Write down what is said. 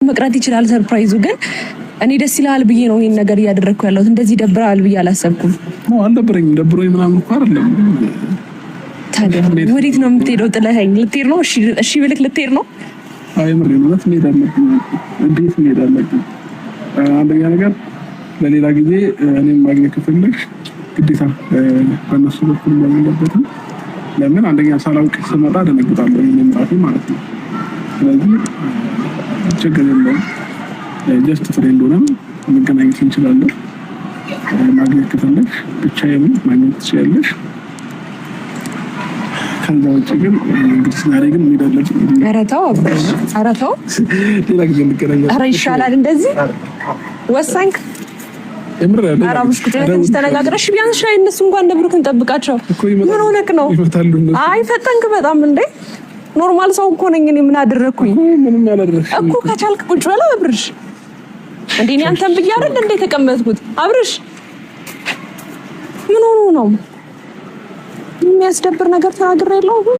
መቅረት ይችላል surprise ኡ። ግን እኔ ደስ ይልሃል ብዬ ነው ይሄን ነገር እያደረግኩ ያለሁት። እንደዚህ ደብረሃል ብዬ አላሰብኩም። አልደበረኝም። ደብሮኝ ምናምን እኮ አይደለም። ታዲያ ወዴት ነው የምትሄደው? ጥለኸኝ ልትሄድ ነው? እሺ ብልክ ልትሄድ ነው? አይ ምሬ ነው፣ መሄድ አለብኝ። እንዴት መሄድ አለብኝ? አንደኛ ነገር ለሌላ ጊዜ እኔም ማግኘት ከፈለግሽ ግዴታ በእነሱ በኩል መሆን የለበትም። ለምን አንደኛ ሳላውቅ ስመጣ ደነግጣለሁ፣ መምጣቴ ማለት ነው። ስለዚህ ችግር የለውም። Just friend ሆነን መገናኘት እንችላለን። ማግኘት ከፈለግሽ ብቻዬንም ማግኘት ትችያለሽ። ከዛ ውጭ ግን እንግዲህ ዛሬ ግን መሄድ አለብን። ኧረ ተው አብርሽ፣ ኧረ ተው፣ ሌላ ጊዜ እንገናኛለን። ኧረ ይሻላል እንደዚህ ወሰንክ። ኧረ አብርሽ ቁጭ ብለህ ትንሽ ተነጋግረሽ ቢያንስ ሻይ እነሱ እንኳን እንደ ብሩክ እንጠብቃቸው። ምን ሆነክ ነው? አይ ፈጠንክ በጣም እንዴ። Normal ሰው እኮ ነኝ እኔ። ምን አደረግኩኝ? ምንም ያላደረግሽ እኮ። ከቻልክ ቁጭ በላ አብርሽ። እንዴ እኔ አንተን ብዬ አይደል እንዴ የተቀመጥኩት? አብርሽ ምን ሆኖ ነው? የሚያስደብር ነገር ተናግሬ የለውም።